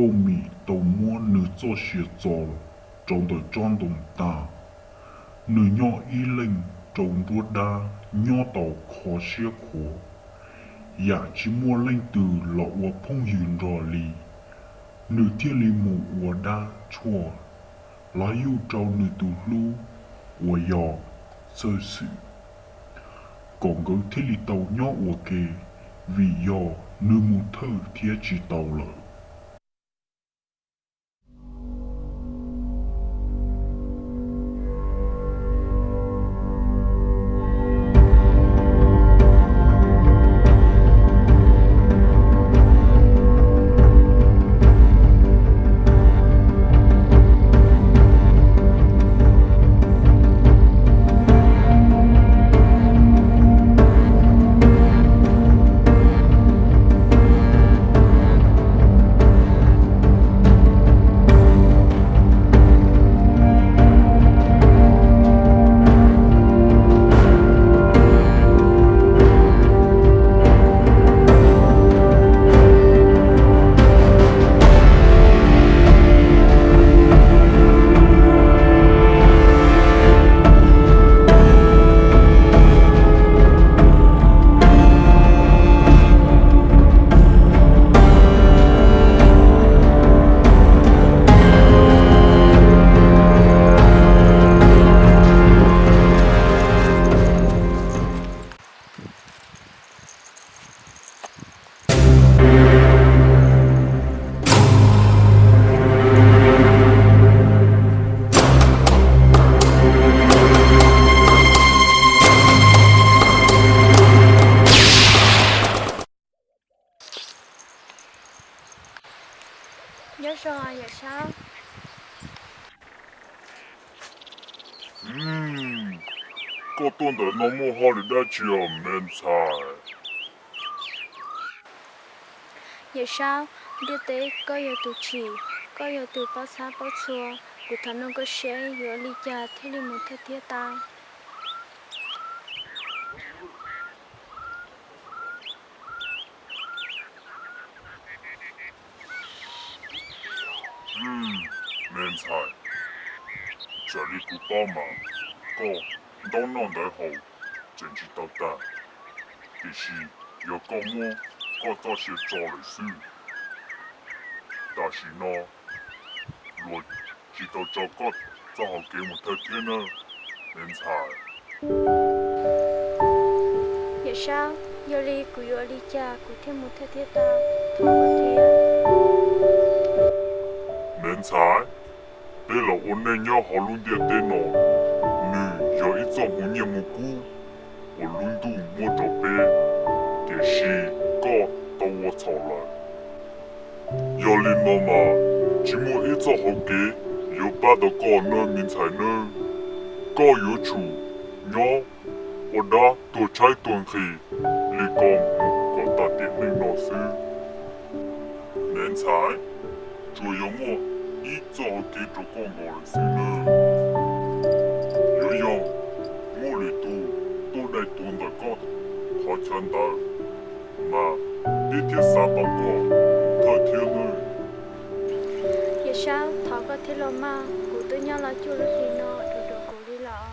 Nkauj Mim tau muab nws txoj sia txo rau ntawm tsob ntoo tas. Nws nyob ib leeg rau nruab dab nyob tau kho siab khuav, yam tsis muaj leej twg los ua phooj ywg nrog li. Nws thiaj li mus ua dab tshuaj los yuj rau nws tus hlub uas yog Txawj Xwm, kom nkawd thiaj li tau nyob ua ke, vim yog nws mus thawj thiab tsis tau lawm. Nyob zoo Yawm Saub. Koj tuaj ntawm no muaj hauj lwm dab tsi os me ntxhais? Yawm Saub, ntiaj teb koj yog tus tsim, koj yog tus paub txhab paub txhua, kuv thov nug koj seb yuav ua li cas thiaj li mus thawj thiab tau? Me ntxhais, raws li kuv paub mas koj ntaub noj ntawv haus tseem tsis tau tag, tiam sis yog koj muab koj txoj sia tso lawm xwb, tam sim no luag tsis tau tso koj txoj hau kev mus thawj thiab nawb, me ntxhais. Yawm Saub, yog li kuv yuav ua li cas kuv thiaj mus thawj thiab tau? Thov koj thiab. Me ntxhais, peb los ua neej nyob hauv lub ntiaj teb no, nws yog ib txoj hmoov nyiaj hmoov kub uas lub ntuj muab rau peb, tiam sis koj tau ua txhaum lawm. Yog li no mas tsis muaj ib txoj hau kev yuav pab tau koj nawb me ntxhais nawb. Koj yuav tsum nyob ua dab tuag tshaib tuag nqhis li ko mus kom tas tiam neej no xwb. Me ntxhais, tsuas yog muaj ib txoj hau kev rau koj nkaus lawm xwb nawb. Yuav yog muaj lwm tus tuaj dai tuag ntawm koj qhov chaw ntawd, mas peb thiaj xav tau koj mus thawj thiab nawb. Yawm Saub, thov koj thiab los mas, kuv twb nyob los cuaj lub hlis no dhau rau kuv li los.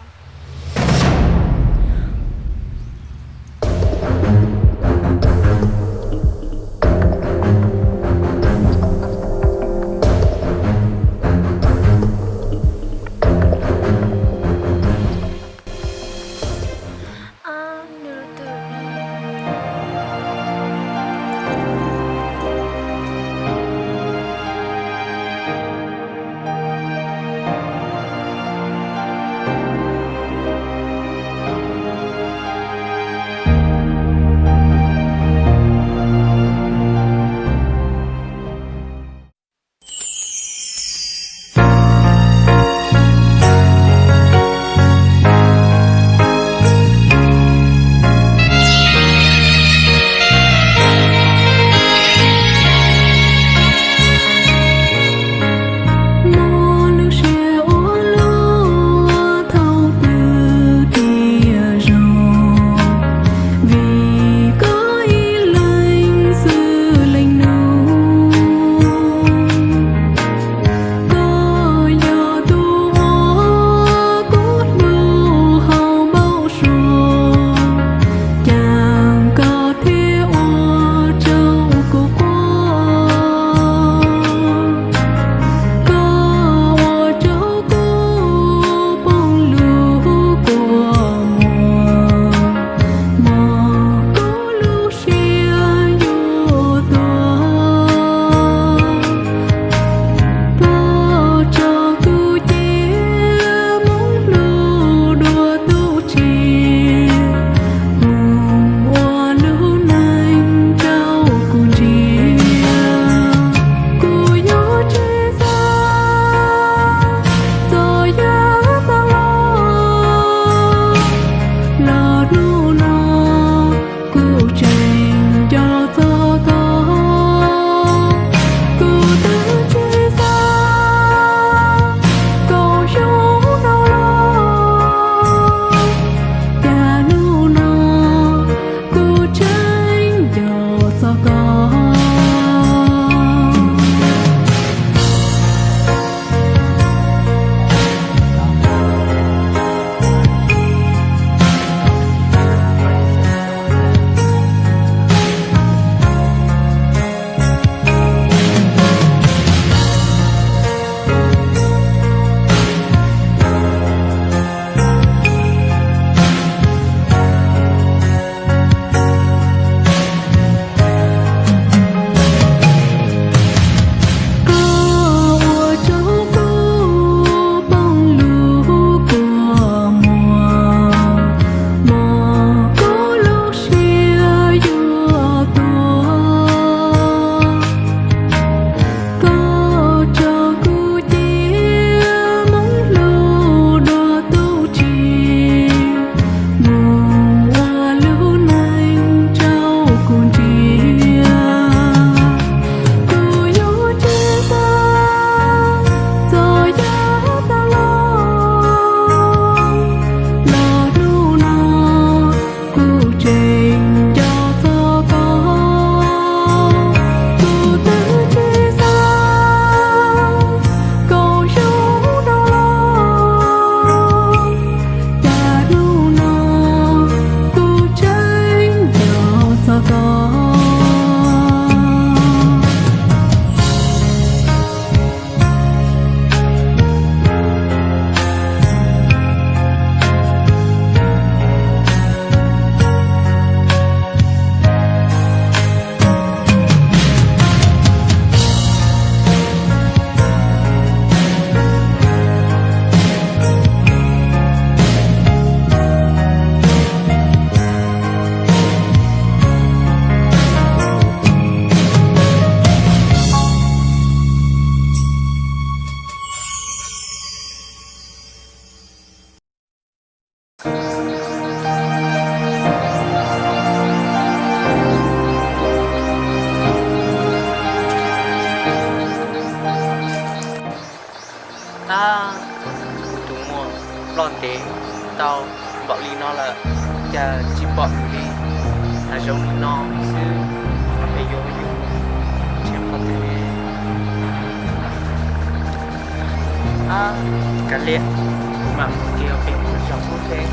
Kav liam, kuv mam mus kev pem tus xyov pub seb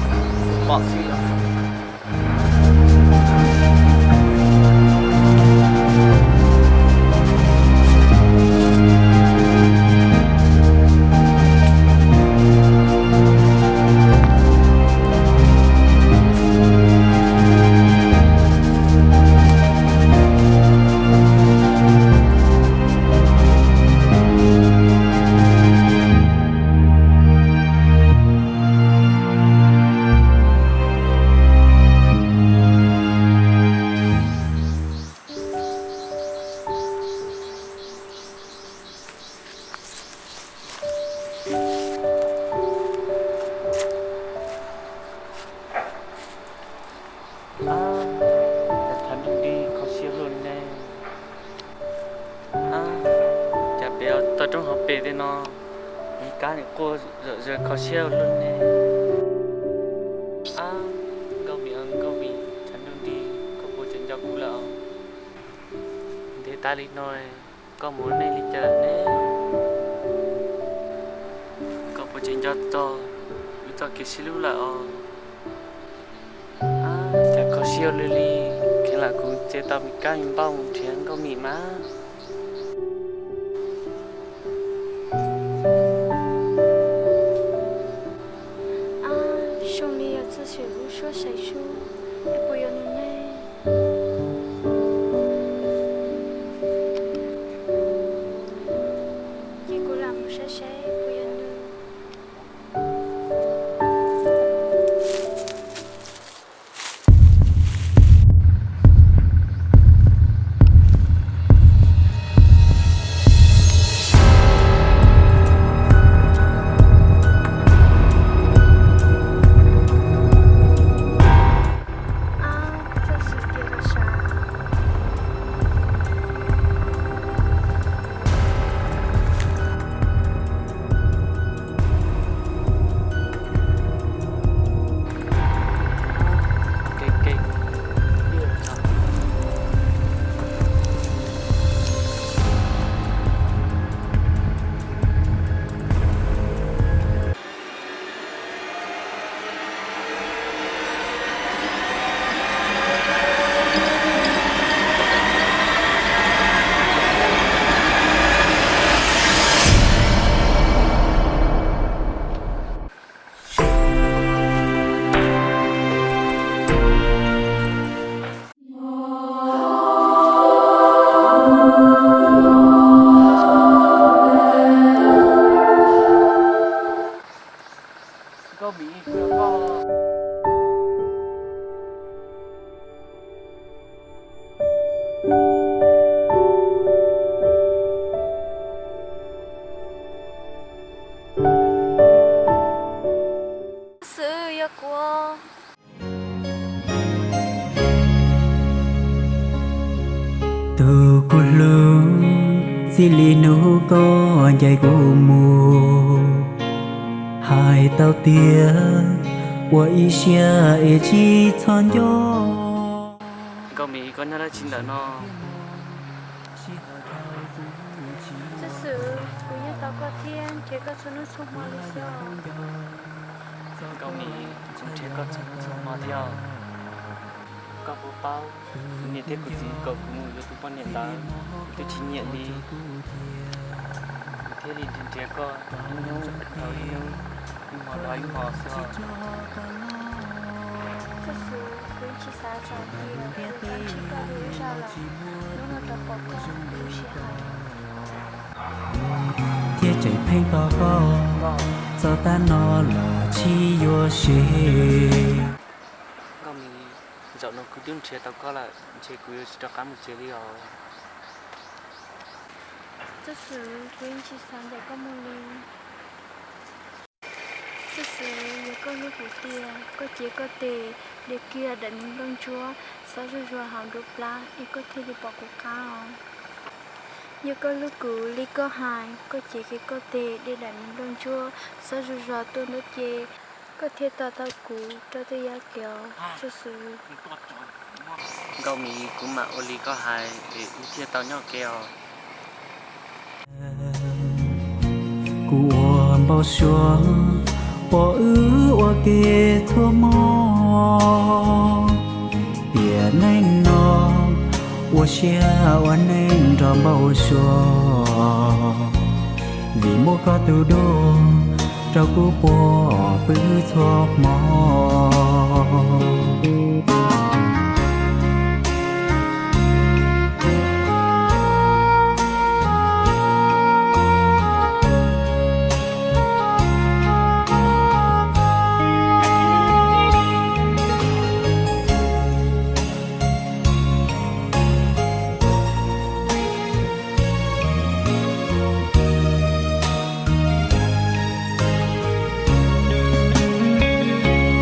pom xwb os. Ab, cas thav ntuj nti kho siab luaj ne. Ab, cas pem toj roob hauv pes tej no, me kab nim quaj zom zaws kho siab luaj ne. Ab, Nkauj Mim, Nkauj Mim, thav ntuj nti koj puas tseem nco kuv lawm os? Ntev tas li no, koj mus ua neej li cas lawm ne? Koj puas tseem nco txog wb txoj kev sib hlub lawm os? Cas kho siab luaj li, kheev lam kuv txiav tau me kab me npauj mus nrhiav Nkauj Mim mas. Ab, zoo li yog txoj sim lub suab sai sub, es puas yog nws ne? Ces kuv lam mus saib saib puas yog nws. Ab, txoj sim tias los sav. Nkauj Mim, kuv yog koj. Xwb yog kuv. Tus kuv hlub, txij li hnub koj ncaim kuv mus, hais tau tias ua ib siab es tsis txhob nco. Nkauj Mim, koj nyob dab tsi ntawm no? Txoj Xwm, kuv nyob tos koj thiab nrhiav koj txhua hnub txhua hmo li xwb. Nkauj Mim, kuv nrhiav koj txhua hnub txhua hmo thiab. Koj puas paub, kuv niam thiab kuv txiv kom kuv mus yuav tus poj niam ntawd, kuv twb tsis nyiam li. Kuv thiaj li nrhiav nrhiav koj ib hnub dhau ib hnub, ib hmo dhau ib hmo xwb. Txoj Xwm, kuv yeej tsis xav hais tias kuv yuav tau ntsib koj dua ib zaug lawm. Hnub no rov pom koj, kuv sij hawm thiab tseem pheej tos koj, txog tag no los tsis yuav sim. Nkauj Mim, zaum no kuv twb nrhiav tau koj lawm, ntshe kuv yuav tsis rov qab mus tsev li os. Txoj Xwm, kuv yeej tsis xav ncaim koj mus li. Txoj Xwm, yog koj hlub kuv tiag, koj cev koj tes de kiag daim me nplooj ntsuab xov zuj zus hauv nruab plab es koj thiaj li pom kuv qab os. Yog koj hlub kuv li koj hais, koj cev kiag koj tes de daim me nplooj ntsuab xov zuj zus tuaj nruab ce, koj thiaj tos tau kuv rau twj ywm tiag, Txoj Xwm. Nkauj Mim, kuv mam ua li koj hais es wb thiaj tau nyob ua ke os. Kuv ua Npau suav uas wb ua ke txhua hmo, tiam neej no ua siab ua neej nrog npau suav, vim muaj koj tus dua rau kuv puag pw txhua hmo.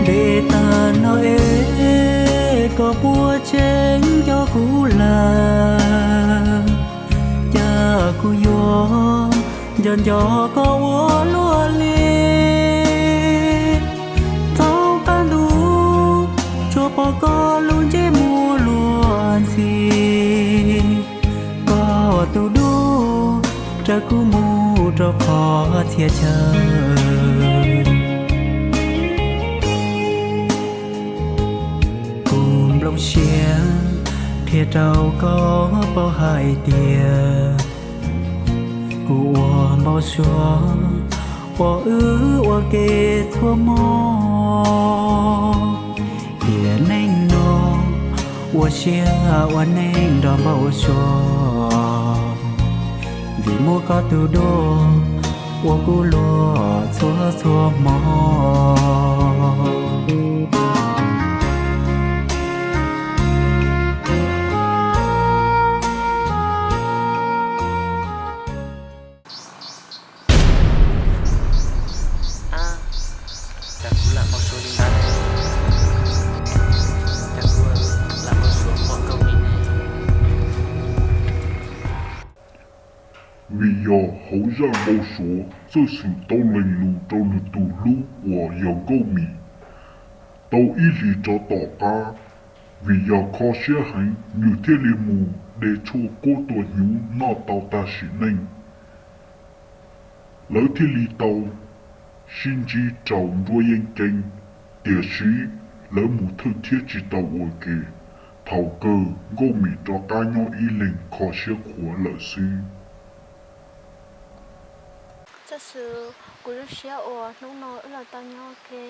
Ntev tag no es koj puas tseem nco kuv lawm? Cas kuv yuav nco nco koj ua luaj li. Thaum kaj ntug tsuas pom koj lub ntsej muag luag ntxhi, koj tus dua raws kuv mus rau qhov txhia chaw. Kuv nplooj siab qhia rau koj paub hais tias kuv ua npau suav uas wb ua ke txhua hmo. Tiam neej no ua siab ua neej nrog npau suav, vim muaj koj tus dua ua kuv luag txhua txhua hmo. Cas kuv lam npau suav li ntawd? Cas kuv lam npau suav pom Nkauj Mim ne? Vim yog hauv zaj npau suav txawj xwm tau lees lus rau nws tus hlub uas yog Nkauj Mim tau ib hlis rov tom qab, vim yog kho siab heev nws thiaj li mus de tshuaj kuab tua hnyuv noj tau tag sim neej. Lawv thiaj li tau sib ntsib rau nruab yeeb ceeb, tiam sis lawv mus thawj thiab tsis tau ua ke. Thaum kawg Nkauj Mim rov qab nyob ib leeg kho siab qhuav lawm xwb. Txawj xwm kuv lub siab uas hnub no wb los tau nyob ua ke.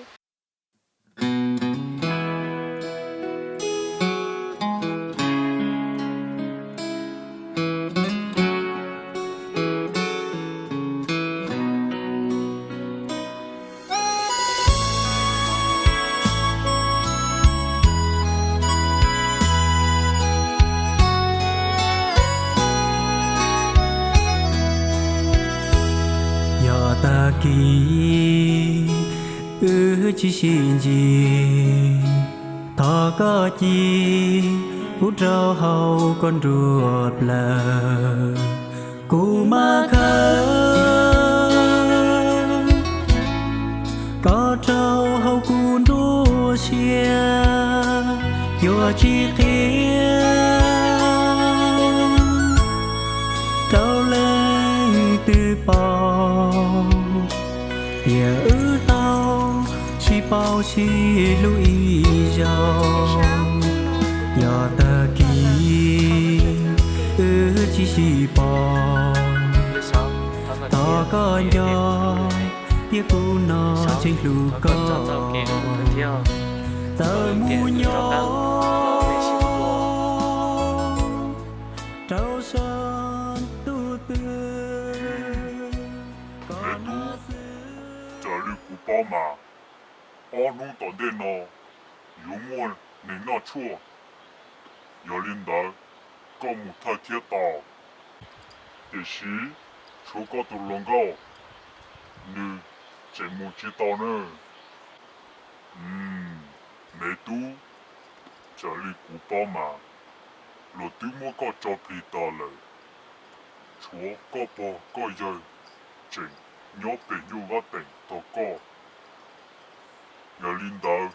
Yog tag kis wb tsis sib ncig, thov koj cia kuv rau hauv koj nruab plawv. Kuv mam khawm koj rau hauv kuv nruab siab, yuav tsis qhia rau leej twg paub tias wb tau sib paub sib hlub ib zaug. Yog tag kis wb tsis sib pom, thov koj nco tias kuv no tseem hlub koj, txawm mus nyob rau sab ntuj twg. Raws li kuv paub mas, ob hnub tom ntej no yuav muaj neeg noj tshuaj, yog li ntawd koj mus thawj thiab tau. Tiam sis tshuav koj tus hluas nkauj, nws tseem mus tsis tau na. Me tub, raws li kuv paub mas, luag twb muab koj tso plig tag lawm, tshuav koj pog koj yawg tseem nyob pem nyuj vaj teem tos koj. Yog li ntawd,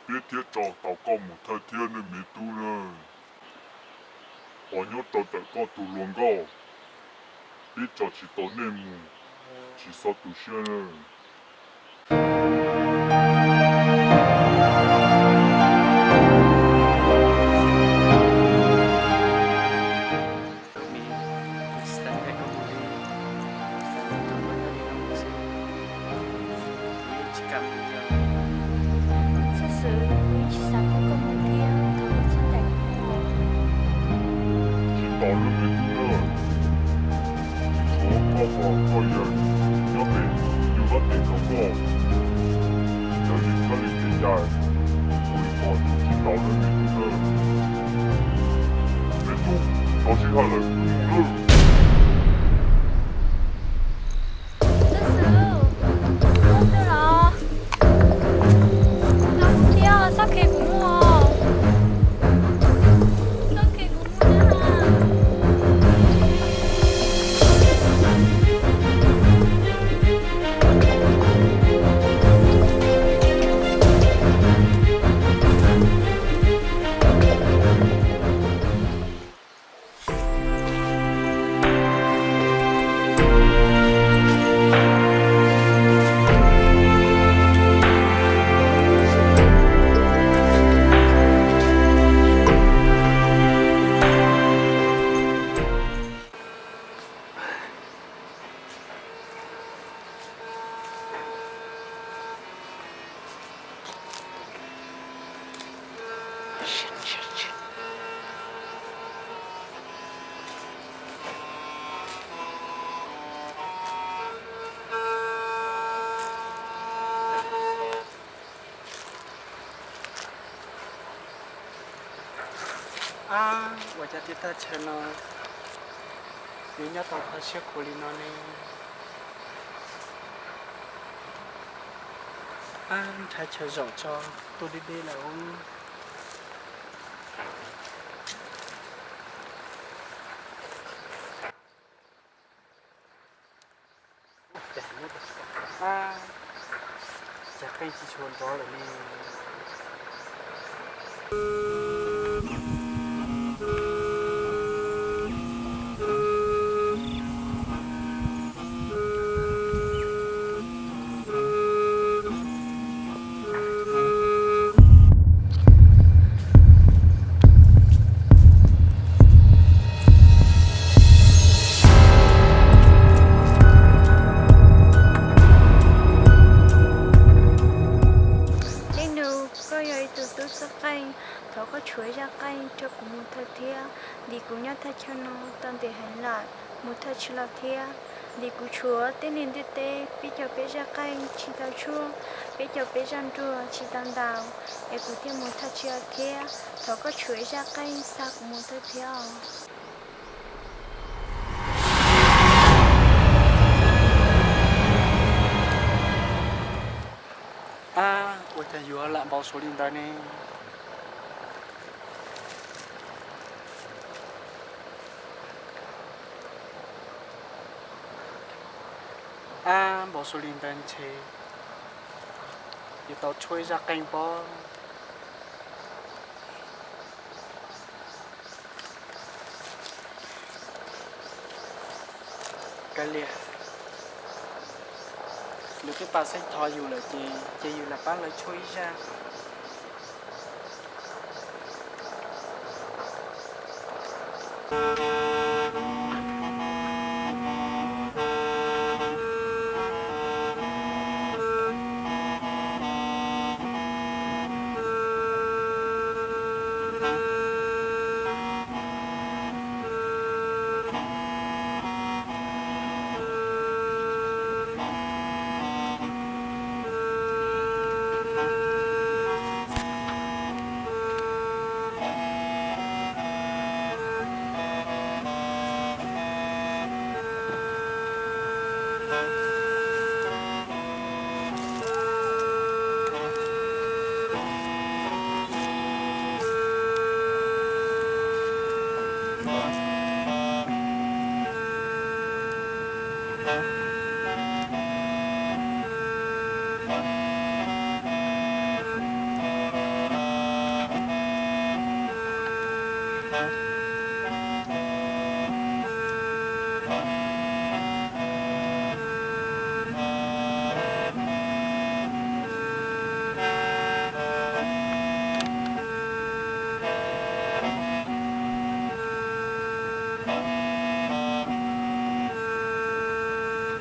peb thiaj tso tau koj mus thawj thiab nawb me tub nawb. Ho nyob rau ntawm koj tus hluas nkauj, peb tso tsis tau nej mus, Tsis txhob tu siab na. Txhob xwb, kuv yeej tsis xav kom koj mus thiab, thov koj txhob cais kuv. Tsis tau lub me tub na, tsis tshuav koj pog koj yawg nyob pem yus lab teb rau koj. Yog li koj li kev cai, kuv li pom tsis tau lub me tub na. Me tub, tau sij hawm lawm, wb mus nawb. Txhob xwb, koj twg los? Los kuv thiab, txhob khe kuv mus. Txhob khe kuv mus na. Ab, ua cas tib thaj chaw no yuav nyob tau kho siab khuav li no ne? Ab, nrhab chaw zaum tso, tuaj deb deb lawm. Ab, cas qeej tsis tshua nrov lawm ne? Leej nus, koj yog ib tug tub txawj qeej, thov koj tshuav ib zaj qeej rau kuv mus thawj thiab, vim kuv nyob thaj chaw no tau ntev heev lawm, mus thawj tsis los thiab. Vim kuv tshuav tib neeg ntiaj teb peb caug peb zaj qeej tsis tau tshuaj, peb caug peb zaj nruas tsis tau ntaus, es kuv thiaj mus thawj tsis los thiab. Thov koj tshuav ib zaj qeej xa kuv mus thawj thiab os. Ab, ua cas yuav lam npau suav li ntawd ne? Ab, npau suav li ntawd ntshe yuav tau tshuav ib zaj qeej pob. Kav liam, lawv twb pab xeeb thov yus lawm ces cia yus lam pab lawv tshuab ib zaj.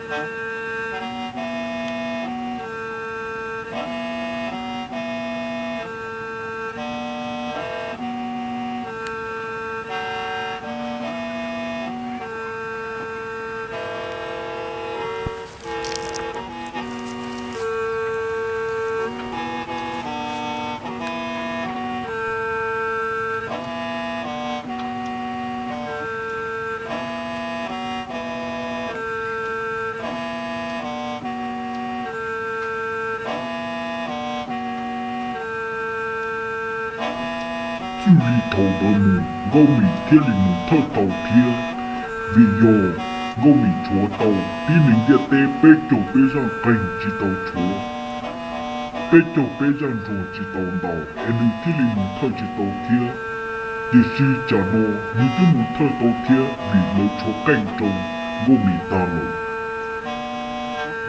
Txij li thaum ntawd mus Nkauj Mim thiaj li mus thawj tau thiab, vim yog Nkauj Mim tshuav tau tib neeg ntiaj teb peb caug peb zaj qeeg tsis tau tshuav, peb caug peb zaj ntsuag tsis tau ntaus es nws thiaj li mus thawj tsis tau thiab. Tiam sis tsam no nws twb mus thawj tau thiab vim lawv tshuav qeej rau Nkauj Mim tag lawm.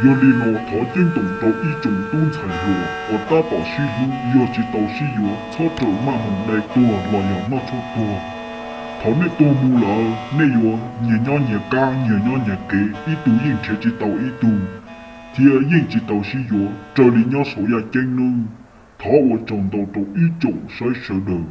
Yog li no thov ceeb toom rau ib tsoom tub ntxhais hluas uas tab tom sib hlub yog tsis tau sib yuav txhob rawm maj mus dai tuag los yog noj tshuaj tuag. Thaum nej tuag mus lawm nej yuav nyias nyob nyias qab nyias nyob nyias kev, ib tug yeej nrhiav tsis tau ib tug, thiab yeej tsis tau sib yuav raws li nyob saum yaj ceeb nawb. Thov ua tsaug ntau rau ib tsoom saib sawv daws.